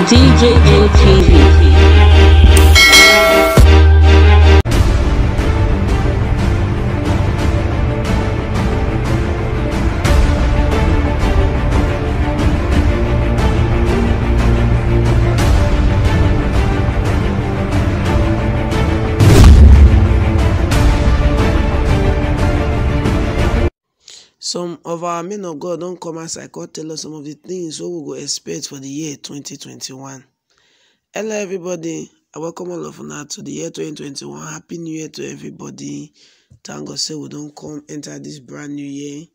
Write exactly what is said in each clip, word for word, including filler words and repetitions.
C J N T V. Some of our men of God don come outside come tell us some of the things wey we go expect for the year twenty twenty-one. Hello everybody, I welcome all of una to the year twenty twenty-one. Happy New Year to everybody. Thank God say we don come enter this brand new year.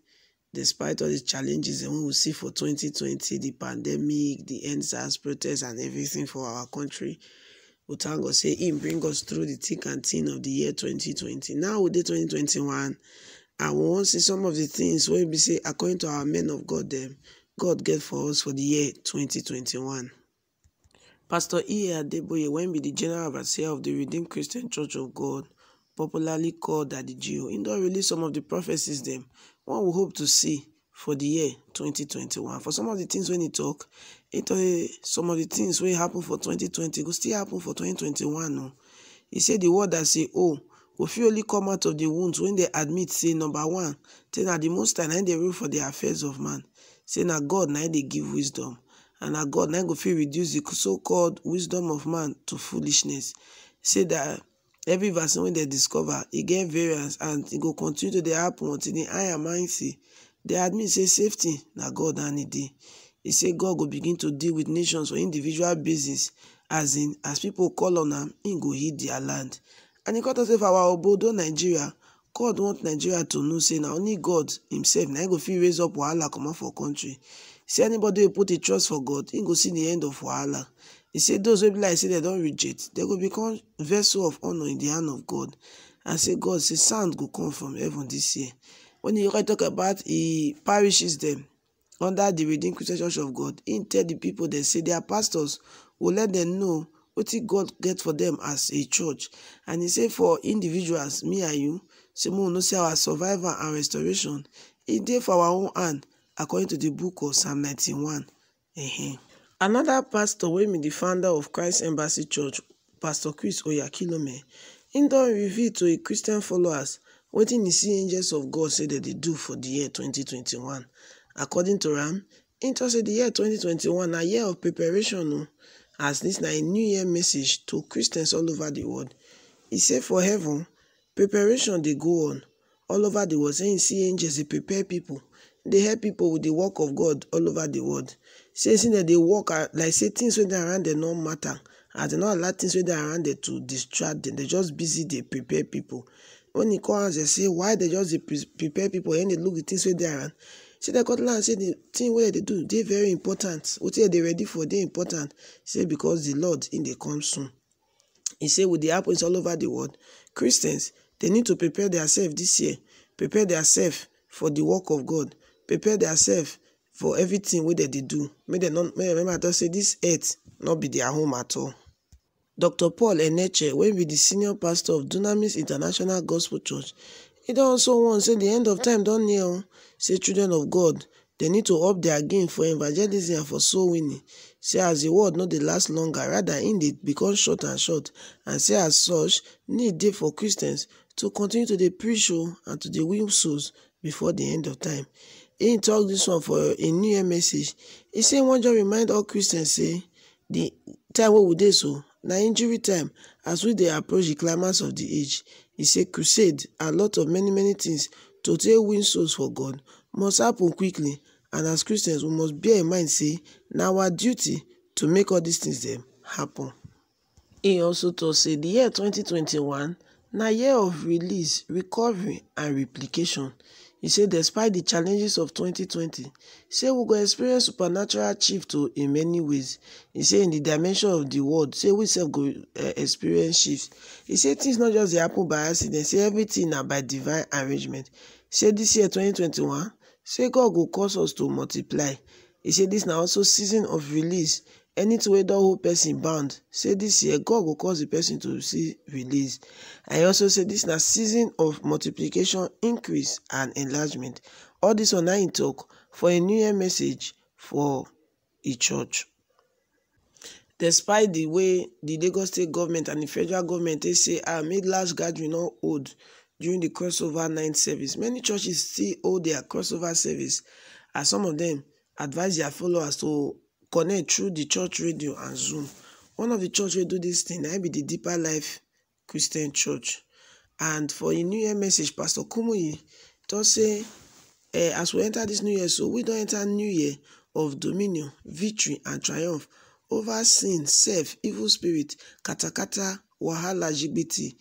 Despite all the challenges dem wey we see for twenty twenty, the pandemic, the EndSARS protest and everything for our country, we thank God say im bring us through the thick and thin of the year twenty twenty. Now we dey twenty twenty-one, and we wan see some of the things wey be say, according to our men of God dem, God get for us for the year twenty twenty-one. Pastor E A Adeboye, wey be the General Overseer of the Redeemed Christian Church of God, popularly called Daddy G O, he don release some of the prophecies dem wey we hope to see for the year twenty twenty-one. For some of the things wey he talk, he talk say some of the things wey happen for twenty twenty go still happen for twenty twenty-one o. He say the world as a whole go fit only come out of the wounds wey dem admit say, number one, say na the Most High na im dey rule for the affairs of man. Say na God na im dey give wisdom, and na God na im go fit reduce the so-called wisdom of man to foolishness. Say that every vaccine wey dem discover, e get variants, and e go continue to dey happen until the I M I C dey admit say safety na God hand e dey. E say God go begin to deal with nations on individual basis, as in, as people call on am, im go heal their land. And e come talk say for our obodo Nigeria, God want Nigeria to know say na only God himself na im go fit raise up wahala comot for country. Say anybody wey put im trust for God, im go see the end of wahala. E say those wey be like say dem don reject, dem go become vessel of honour in the hand of God. And say God say sound go come from heaven this year. When e come talk about e parishes dem under the Redeemed Christian Church of God, im tell the people dem say their pastors go let dem know wetin God get for them as a church. And he say for individuals, me and you, say make we know say our survival and restoration, e dey for our own hand, according to the book of Psalm ninety-one. Ehen. Another pastor wey be the founder of Christ Embassy Church, Pastor Chris Oyakhilome, he don reveal to his Christian followers wetin he see angels of God say dem dey do for the year twenty twenty-one. According to am, he talk say the year twenty twenty-one na year of preparation o, as this na a new year message to Christians all over the world. He say for heaven, preparation dey go on all over the world. Say he see angels dey prepare people, dey help people with the work of God all over the world. Say since dem dey work, ah, like say things wey dey around dem no matter, as dem no allow things wey dey around dem to distract dem, dem just busy dey prepare people. When he come ask dem say why dem just dey pre-, prepare people, and dem look the things wey dey around, say dem come learn say the thing wey dem dey do dey very important. Wetin dem dey ready for dey important. Say because the Lord im dey come soon. He say with the happenings all over the world, Christians, they need to prepare themselves this year, prepare themselves for the work of God, prepare themselves for everything wey dem dey do. Make dem no, make dem remember to say this earth no be their home at all. Doctor Paul Eneche, wey be the senior pastor of Dunamis International Gospel Church, he don also warn say the end of time don near o. Say children of God, they need to up their game for evangelism and for soul winning. Say as the world no dey last longer, rather im dey become short and short, and say as such, need dey for Christians to continue to dey preach o and to dey win souls before the end of time. He talk this one for a new year message. He say he wan just remind all Christians say the time wey we dey so na injury time, as we dey approach the climax of the age. He say crusade and lot of many many things to take win souls for God must happen quickly, and as Christians we must bear in mind say na our duty to make all these things dem happen. He also talk say the year twenty twenty-one na year of release, recovery and replication. He say despite the challenges of twenty twenty, say we go experience supernatural shift o in many ways. He say in the dimension of the world, say we sef go, eh, experience shift. He say things no just dey happen by accident, say everything na by divine arrangement. Say this year twenty twenty-one, say God go cause us to multiply. He say this na also season of release. Anything wey don hold person bound, say this year God go cause the person to receive release. And he also say this na season of multiplication, increase and enlargement. All this one na im talk for a new year message for e church. Despite the way the Lagos State government and the federal government, they say, ah, made large gathering not hold during the crossover night service. Many churches still hold their crossover service, as some of them advise their followers to connect through the church radio and Zoom. One of the church wey do this thing, I be the Deeper Life Christian Church. And for a New Year message, Pastor Kumuyi told say, eh, as we enter this New Year, so we don't enter New Year of dominion, victory, and triumph over sin, self, evil spirit, katakata, wahala, G B T,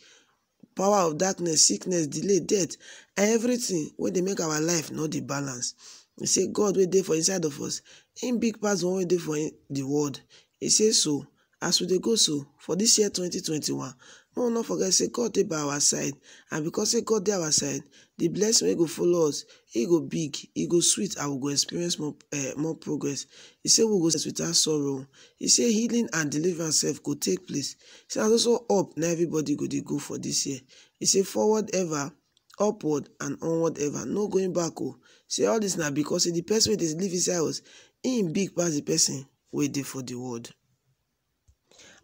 power of darkness, sickness, delay, death, everything wey dey make our life no dey balance. He say God wey dey for inside of us, him big pass the one wey dey for in- the world. He say so, as we dey go so, for this year twenty twenty-one, no, no forget say God dey by our side. And because say God dey our side, the blessing wey go follow us, e go big, e go sweet, and we go experience more, eh, more progress. He say we go success without sorrow. He say healing and deliverance sef go take place. He say and also up na everybody go dey go for this year. He say forward ever, upward and onward ever, no going back o. Say all this na because say the person wey dey live inside us, him big pass the person wey dey for the world.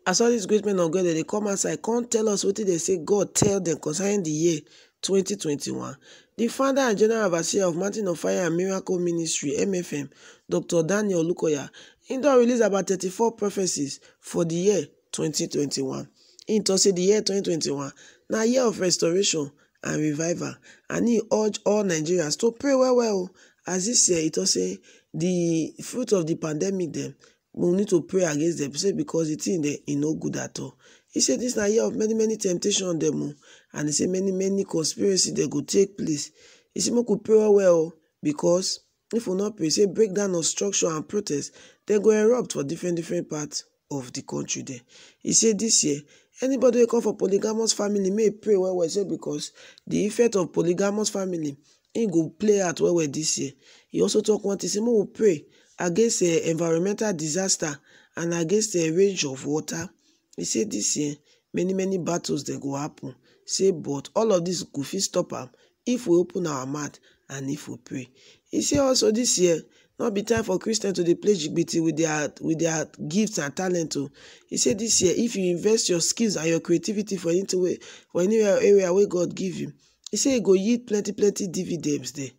As all these great men of God, they come outside, come tell us wetin they say God tell them concerning the year twenty twenty-one. The founder and general overseer of Mountain of Fire and Miracle Ministry, M F M, Doctor Daniel Olukoya, he don release about thirty-four prophecies for the year twenty twenty-one. He talk say the year twenty twenty-one na year of restoration and revival, and he urge all Nigerians to pray well well o, as this year he talk say the fruit of the pandemic dem, we need to pray against them, say because the thing dem e no good at all. He say this na year of many many temptation dem o, and he say many many conspiracy dem go take place. He say make we pray well well o, because if we no pray, say breakdown of structure and protest dem go erupt for different different parts of the country dem. He say this year, anybody wey come for polygamous family may pray well well, say because the effect of polygamous family e go play out well well this year. He also talk one thing, say make we pray against eh, environmental disaster and against a range of water. He say this year many many battles dem go happen. Say but all of this go fit stop am if we open our mouth and if we pray. He say also this year no be time for Christians to dey play jibiti with their with their gifts and talent o. He say this year if you invest your skills and your creativity for anything wey for any area wey God give you, he say e go yield plenty plenty dividends there.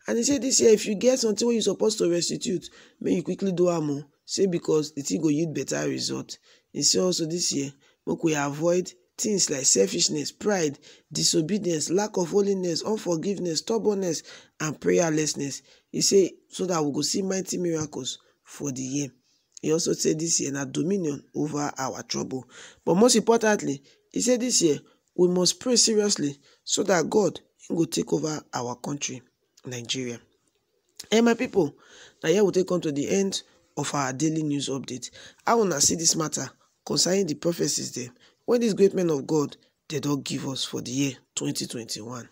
And he say this year if you get something wey you suppose to restitute, make you quickly do am o. Say because the thing go yield better result. He say also this year make we avoid things like selfishness, pride, disobedience, lack of holiness, unforgiveness, stubbornness, and prayerlessness. He say so that we go see mighty miracles for the year. He also said this year na dominion over our trouble. But most importantly, he said this year we must pray seriously so that God he go take over our country, Nigeria. And my people, now here we take come to the end of our daily news update. I wanna see this matter concerning the prophecies dem when these great men of God they don't give us for the year twenty twenty-one.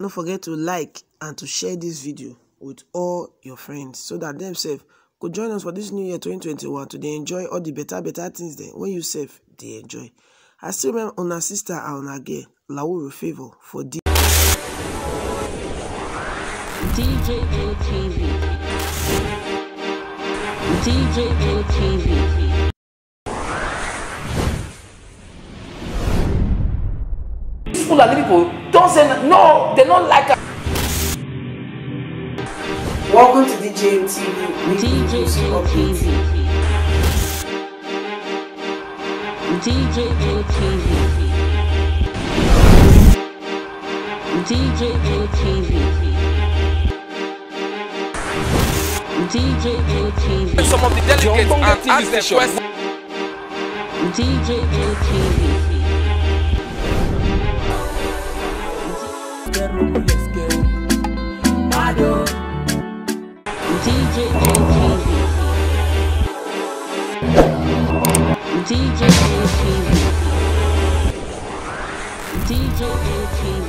Don't forget to like and to share this video with all your friends so that themselves could join us for this new year twenty twenty-one to dey enjoy all the better better things dem when you sef dey enjoy. I still remember una sister and una girl Lauru Favour for the D J N T V. D J N T V. These Fulani people don't say n- no, they don't like us. Welcome to D J N T V. D J N T V. D J N T V. D J N T V. D J N T V. Some of the delegates and ask them questions. D J N T V. D J N T V. D J N T V. D J N T V.